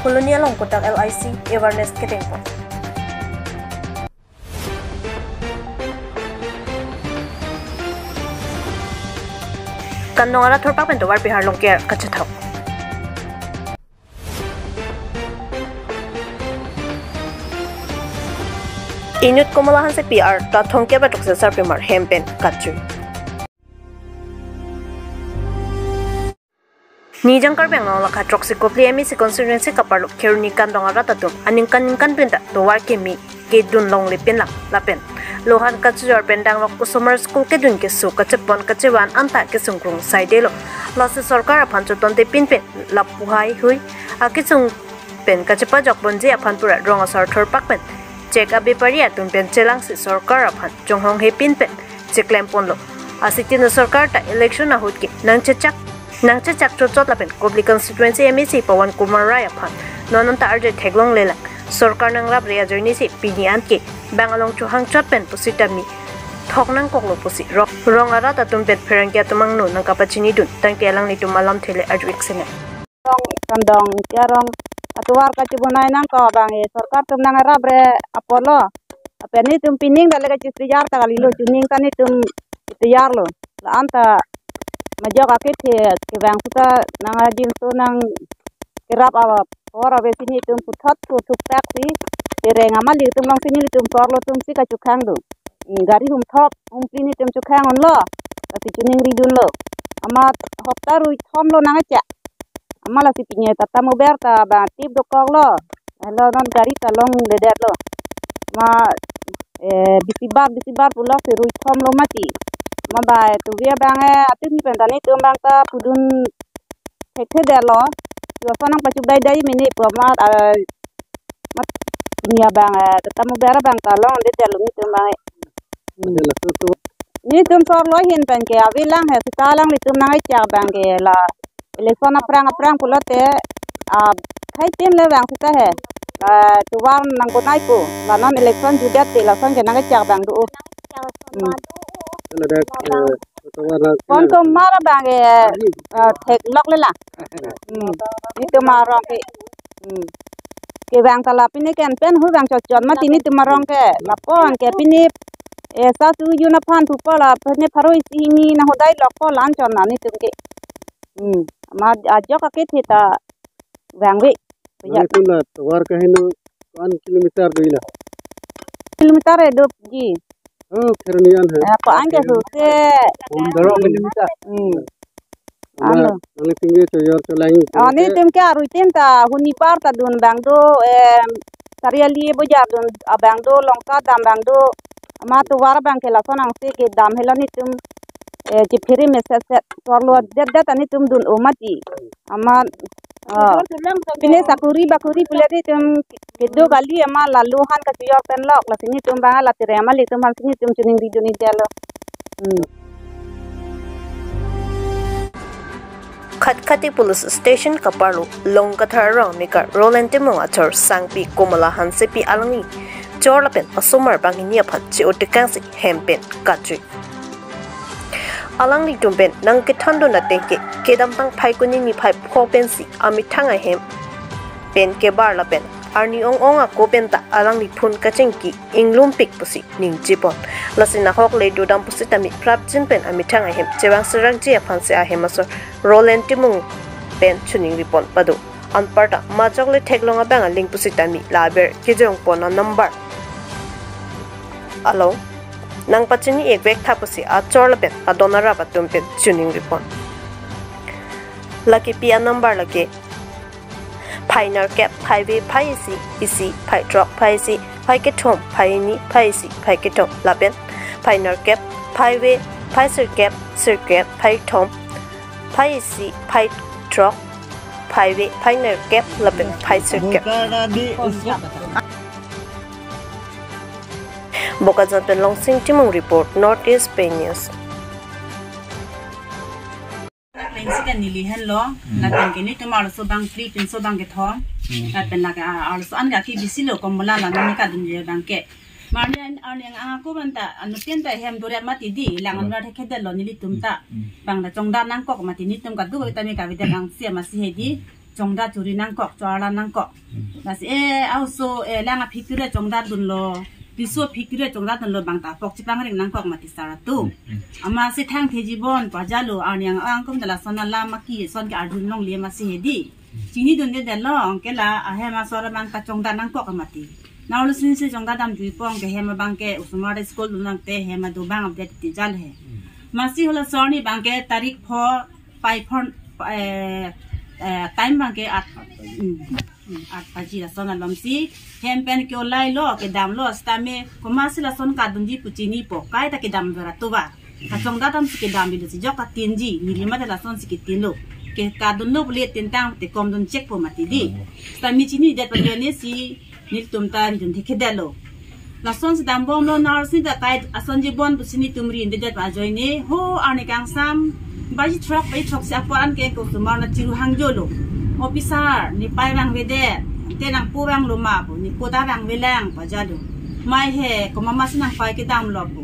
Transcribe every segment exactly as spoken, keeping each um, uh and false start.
Colony along kotak L I C awareness ketengpon. Kandong arat thurpak pen tovar pihar longker kachethok. Inut Komola Hansepi arta thomkep ra throksi sarpimar hem pen kachui. Nijang Karbi Anglong lakha throksi kopli M A C constituency kaparlo Kheroni kandong arat atum aningkan ningkan pen ta tovar keme kedun longle pinlang lapen lohan kachojor pen danglok osomar school kedun keso kachepon kachevan anta kesung krung saidelo. Lasi sorkar aphan chotonte pin pen lapu haihui akesung pen kachepajok ponji aphan pura rong asar thurpak pen chek abepari atum pen chelangsi sorkar aphan chonghong he pin pen cheklem ponlo. Asitino sorkar ta election ahut ke nangchechak nangchechak chotchot lapen kopli constituency M A C Pawan Kumar Rai aphan non anta arje theklonglelang. Sorkar nangrapre ajoinesi pini an ke bang along chohangchot pen pusitame thok nangkoklo pusi rong, rong arat atum pen pherangke atum angno nangkapachinidun tangte alanglitum alamthe le arju-ik sene. Kandong, kandong, tiarong atovar kachebonai nangkok abang e sorkar atum nangrapre apotlo. Lapen netum pining dale kachiteyar ta kalilo, chuning ta netum teyarlo. La-an ta majok akethe kevang seta nang ajin so nangkerap apor avesi netum puthot puthuktak si tereng amalik atum alongsi nelitum sorlo atumsi kachokhang do. Hmm, gari hum thop hum phli netum chokhang unlo. Lasi choningridunlo. Amat hopta rui thomlo nangchak. Amat lasi pini Tata Mobile ta bang tip dokoklo. Helo non gari ta longledetlo. Ma, eh, bisibar bisibar puloksi rui thomlo mati. Ma bai tuvi abang e atum ni pen ta netum abang ta pudun thekthedetlo. Yo so nangpachubai dai mene pu amat, ah, mat pini abang e Tata Mobile abang ta longledetlo netum abang e. Hmm. Netum sorlo ahin pen ke avelang he seta alanglitum nangchak abang ke la election aphrang aphrang pulote, ah, khei tin le vang seta he, ah, tovar nangbonai pu, la non election jutdet te lason ke nangchak abang do. Hmm. Ladak, eh, tovar na Pawan Kumar abang ke, ah, thekloklelang. Hmm. Netum arong ke. Hmm. Kevang ta la pini ke anpen hu vang chotchot mati netum arong ke. Lapu-an ke pini, eh, sa tu jun aphan pupo la pini pharo isi hini nanghodai lokpo la-an chot na netum ke. Hmm. Amat ajok akethe ta vangve. Ya. Mane tun la tovar kaheno ko-an kilometer do ila? Kilometer e do ji. Oh, Kheroni an he. Eh, pa-an ke hu se. Pondro kilometer. Hmm. Ano. Ano. Nangtum ke choyor cholang. Ani netum ke arui tin ta huni par ta dun abang do, em, Sariali bojar dun abang do, Longka dam abang do. Amat tovar abang ke lason angse kedam helo netum, eh, chiphere mesen set sorlo det det ta netum dun-o mati. Amat, ah, pini sakuri bakuri pule netum kedo kali amat la lohan kachojor pen lok lasi netum abang la tereng amalik atum aphansi netum choningridun-ikdetlo. Hmm. Khatkhati Police Station kaparlo Longkathar arong amekar Roland Timung achor sangpi Komola Hansepi alangli chor lapen asomar banghini aphan che-o tekangsi hem pen kachui. Alanglitum pen nangkethandun ateng ke kedamtang Phaikuni niphai pho pensi amethang ahem pen kebar lapen arni ong ong ako pen ta alangli phone kachingki inglumpik pusi ningjepon. Lasi nahok le dodam pusitame prapjin pen amethang ahem chevang serangji aphansi ahem asor Roland Timung pen choningripon pado. Anparta majok le theklong abang aling pusitame la aber kejongpon anumber along nangpachini-ikvek tha pusi achor lapen adon arap atum pen choningripon. Lake pi anumber lake phai nerkep, phai ve, phai isi, isi, phai throk, phai isi, phai kethom, phai hini, phai isi, phai kethom, lapen phai nerkep, phai ve, phai sirkep, sirkep, phai thom, phai isi, phai throk, phai ve, phai nerkep, lapen phai sirkep. Bokajan pen Longsing Timung report, North East Pei News. Lapen si kan neli henlo, lapen ke netum arloso bang phli pinso bang kethom, lapen lake, ah, arloso an ke akebisi lo Komola la neli kadun je abang ke. Mar ni an, arni ang ako bang ta, anuttin ta hem doriat mati di, lang anwar thekhedetlo nelitum ta. Bang ta chongdam nangkok mati netum kadokave ta me kavedet angsi amatsi hedi. chongdat churi nangkok, chorla nangkok. Lasi, eh, aoso, eh, lang aphik kiri chongdat dunlo, riso aphik kiri chongdat dunlo bang ta apok chepangring nangkok mati sar atum. Amatsi thangthejibon pajalo, arni ang-ang atum ta lason alam aki ason ke arjulongle amatsi hedi. Chinidundedetlo, anke la ahem asor abang ta chongdat nangkok mati. Nang arlo sinsi chongdat damjuipo, anke hem abang ke osomar school dun nangte hem adobang update tijal he. Amatsi hala sor ni abang ke tarik pho, pai phon, eh, eh, time abang ke at, hmm, hmm, at baji lason alomsi hem pen ke-olailo, kedamlo, sitame komatsi lason kadunji pu chinipo, kaita kedam dora tovar. Kachongdat damsi kedam bilo si jok katinji, neli mate lasonsi ketinlo. Ke kadunlo pule tintang te kom dun chekpo mati di. Sitame chinidet pajone si nelitum ta ridun thekthedetlo. Lasonsi dambomlo, nang arlo sinta kai asonjibon pusi nelitum ridundedet pajone, ho arni kangsam baji throk, baji throksi apor anke ke osomar na chiru hangjolo. Officer, ne pai vangvedet, te nangpo vanglo ma pu, ne po ta vangvelang pajalo. Mai he, komat amatsi nangpai kedamlo pu.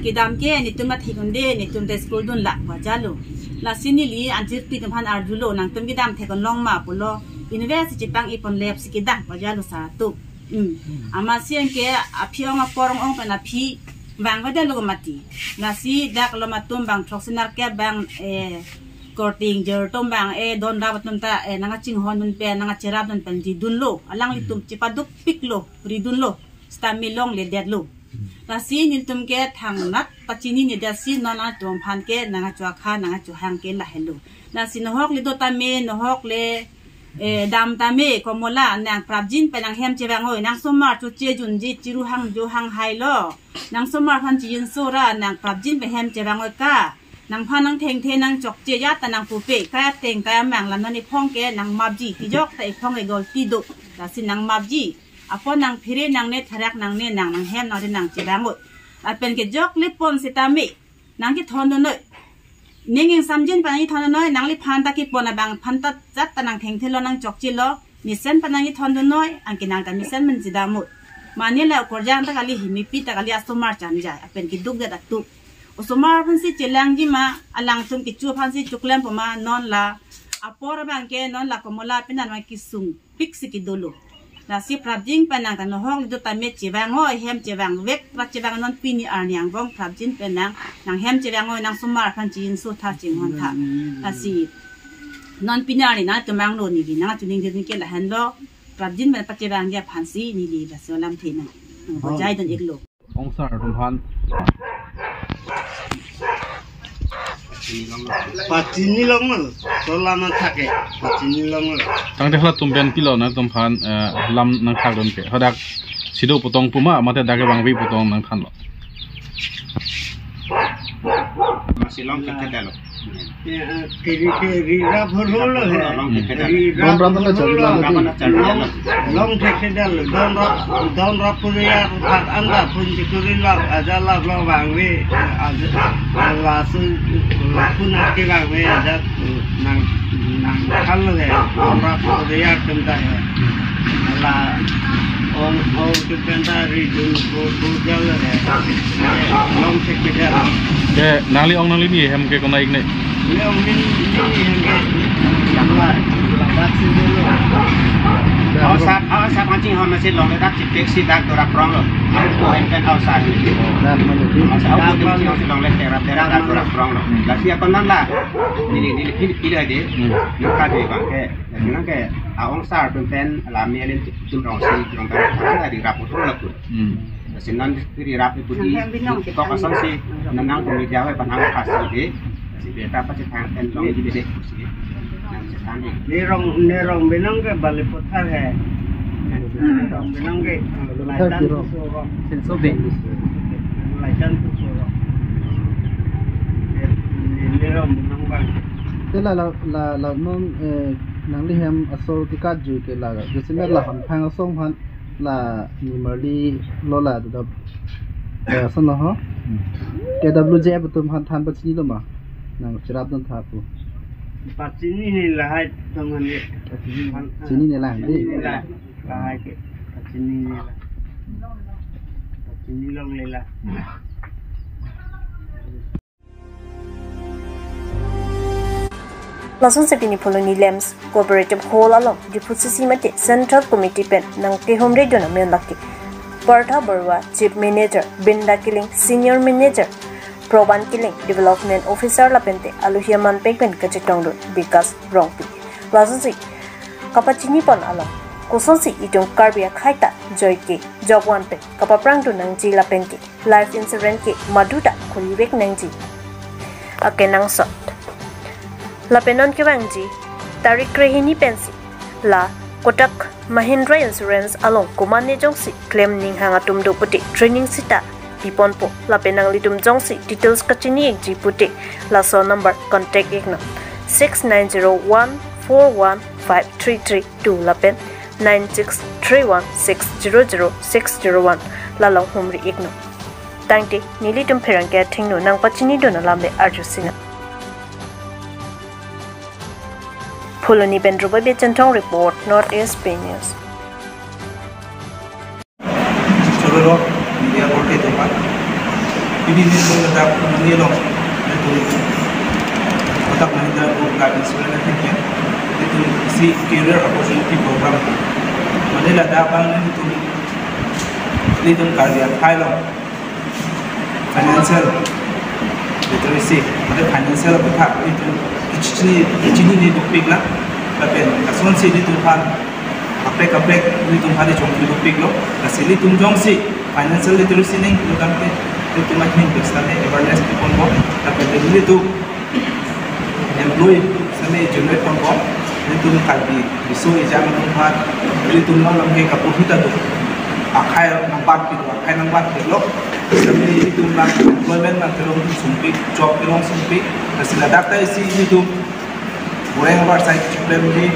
Kedam ke nelitum athek unde, nelitum ta school dunlak pajalo. Lasi neli anchirpi atum aphan arjulo, nangtum kedam thekon long ma pulo. Inve si chepang-iponlepsi kedam pajalo sar atum. Hmm. Amatsi anke aphi ong apor ong pen aphi vangvedetlo mati. Lasi dak alom atum bang throksi nerkep abang, eh, korte ingjir atum abang, eh, donrap atum ta, eh, nangkachinghon dun pen, nangkacherap dun pen ridunlo. Alanglitum chepadukpiklo, ridunlo. Sitame longledetlo. Lasi nelitum ke thangnat pachininedet si non atum aphan ke nangkachohang, nangkachohang ke lahelo. Lasi nahok le do tame, nahok le, eh, dam tame, Komola, nang prapjin pen nang hem chevang oi, nang osomar chochejunji, chiru hangjo hanghailo. Nang osomar aphan chijinso ra, nang prapjin pen hem chevang oi ka. Nangphan nang thengthe nang chokche ajat ta nang pupe, kai ateng kai amang lam non ephong ke nang mapji, tijok ta ephong ke golti do, lasi nang mapji. Apot nang phere nangne, tharak nangne, nang nang hem nang ri nang chevang oi. Lapen kejokle pon sitame nang kethondun noi. Ning ingsamjin pen nang kethondun noi, nangliphan ta kepon abang aphan ta jat ta nang thengthelo nang chokchelo. Mesen pen nang kethondun noi, anke nang ta mesen pen chedam oi. Mane la okorjang ta kali, himipi ta kali, osomar chanjai, lapen kedukdet atum. Osomar aphansi chelangji ma, alangtum kecho aphansi choklempo ma, non la apor abang ke, non la Komola penan ma kesung piksi kedolo. Lasi prapjin pen nang ta nahok le do tame chevang oi, hem chevangvek, prat chevang non pini arni angbong prapjin pen nang, nang hem chevang oi, nang osomar aphan chijinso tha chinghon tha. Lasi non pini arni nangtum vanglo neli nangchiningri ke lahenlo, prapjin pen pachevangji aphansi neli laso alamthe nang, nang Oh. bojai dun-iklo. Ongsar atum aphan. Pachini longlo, tola man thake, pachini longlo. Tangte halatum pen pilo nangtum aphan, eh, lam nangthakdun ke. Hadak si do pu tong pu ma, mate dak kevangve pu tong nangthanlo. Amatsi long thekthedetlo. Kiri kiri rap holo he. Long thekthedetlo. Ri rap Donrap na holo. Chari la. Rap na chari la. Long thekthedetlo. Donrap, donrap puri ya, thak anda pun chikuri la, aja la lo vangve, aja laso, lapu nang kevangve, aja nang, nangthanlo he. Donrap puri ya kenta he. La ong, ong kenta ridun pu, pu jalo he. Long thekthedetlo. Ke, nangli ong nanglini hem ke konat-ikne? Neli ong neli, neli hem ke. Yang la, la dak si dolo. Aosap, aosap anching hon masi longledak chipek si dak dorap ronglo. Ko hem pen aosap. Dak malu di. Aosap, dak aosap malu. Anching hon si longle tera, tera dak dorap ronglo. Hmm. Lasi akon non la. Neli, neli pil, pil aja. Hmm. Nangkade abang ke. Lasi nang ke, a-ongsar atum pen, la melen tum rongsi, tum rong pen, adi rap utul lapu. Hmm. Lasi non rirap ipu di, Nang binong kok asonsi, nang nang kami dia hoi panang khas di, si beta pachethang pen long di bede, si, nang chethan di. Ne rong, ne rong binong ke Balipathar he. Ne rong binong ke, Balipathar Laitan Tiro. Puso rong. Sinsobe. Laitan Puso rong. Ne, ne rong binong bang. Te la, la, la, la non, eh, nangli hem asor kekat jui ke la, jesi met la Hamphang asong aphan la nimarli lo la do, eh, sono ho. Hmm. K W J F atum aphan than pachinilo ma? Nang cherapdun tha pu. Pachinine lahai tong ani. Chinine lahai di? Chinine lahai. Lahai ke. Pachinine lahai. Pachini longle la. Lasonsi pini Phuloni Lamps Cooperative Hall along Diphu C C mate Central Committee pen nangkehumri dun amen lake Partha Barua, Chief Manager, Binda Killing, Senior Manager, Proban Killing, Development Officer lapente alohi aman peng pen kachetongdun Bikas Rongpi. Lasonsi kapachini pon along kosonsi itum Karbi akhei ta joike jokvan pen kapaprang dun nangji lapenke life insurance ke maduta khulivek nangji akenangsot. Lapen non kevangji tarik krehini pensi la Kotak Mahindra Insurance along komatne jongsi klem ninghang atum do pute training sita piponpo, lapen nanglitum jongsi details kachini ikji pute laso number contact iknang, six nine zero one four one five three three two lapen nine six three one six zero zero six zero one, la along humri iknang. Tangte nelitum pherangke athengno nangpachini dun alam le arjusinang. Phuloni pen Rubai Bey Chenthong report, North East Pei News. Chorolo, media korte dopa. Pini nelitum ladak Phuloni along, nelitum Kotak Mahindra Group Life Insurance ahin ke, nelitum isi career opportunity program. Mane ladak abang nelitum, nelitum Karbi akhei along financial literacy, mane financial aputhak nelitum kachini, kachinine dopik lang, lapen lasonsi nelitum aphan kaprek kaprek nelitum aphan chongpi dopiklo, lasi nelitum jongsi financial literacy nangpilo tangte nelitum ahin pen sitame awareness piponbom, lapen nelitum employee sitame generate ponbom, nelitum Karbi riso ejang atum aphan, nelitum along ke kapuhi ta do, akhei nangbatpi do, akhei nangbatpilo, sitame nelitum la employment nangkelong sungpik, job kelong sungpik, lasi ladak ta isi nelitum Boreng Havar side choklemji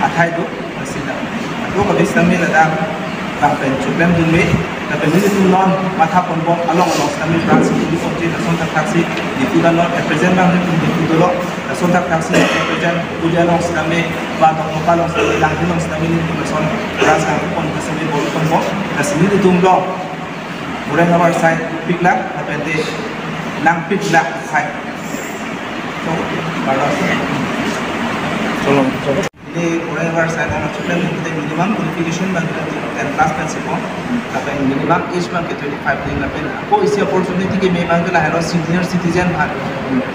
akhei do, lasi la. Ado kabi sitame ladak bang pen choklemdunme, lapen nelitum non matha ponbom along along sitame branch nelitum ponji, lason thakthaksi Diphu ta non represent bang nelitum Diphu dolo, lason thakthaksi represent Pulia along sitame, ba Dongmukak along sitame, Langhin along sitame nelitum lason branch nangpon sitame bor-i ponbom, lasi nelitum along Boreng Havar side piklang, lapen te nangpiklang hai. So, balas. Cholo, cholo. Neli Boreng Havar side along choklem neli minimum qualification abang ke ten plus pen si po. Lapen minimum age abang ke twenty-five neli lapen ako isi opportunity keme abang ke lahelo senior citizen aphan.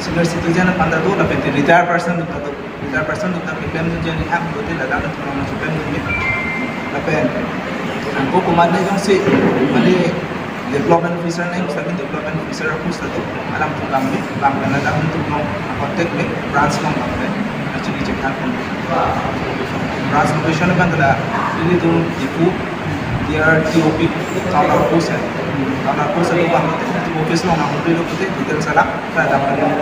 Senior citizen aphan ta do lapen te retired person ta do. Retired person ta keklem dunji hang do te ladak nelitum along choklem dunji. Lapen ako komatne jongsi mane development officer nangji, sitame development officer aphu sitame alam tu bang me, bang pen ladak nelitum along contact me, branch along bang pen, actually check out pon. Branch location abang ke la, nelitum Diphu, D R T O P, counter post hai. Counter post hai, bang office along nang hotel lo pute, details ala, ladak bang.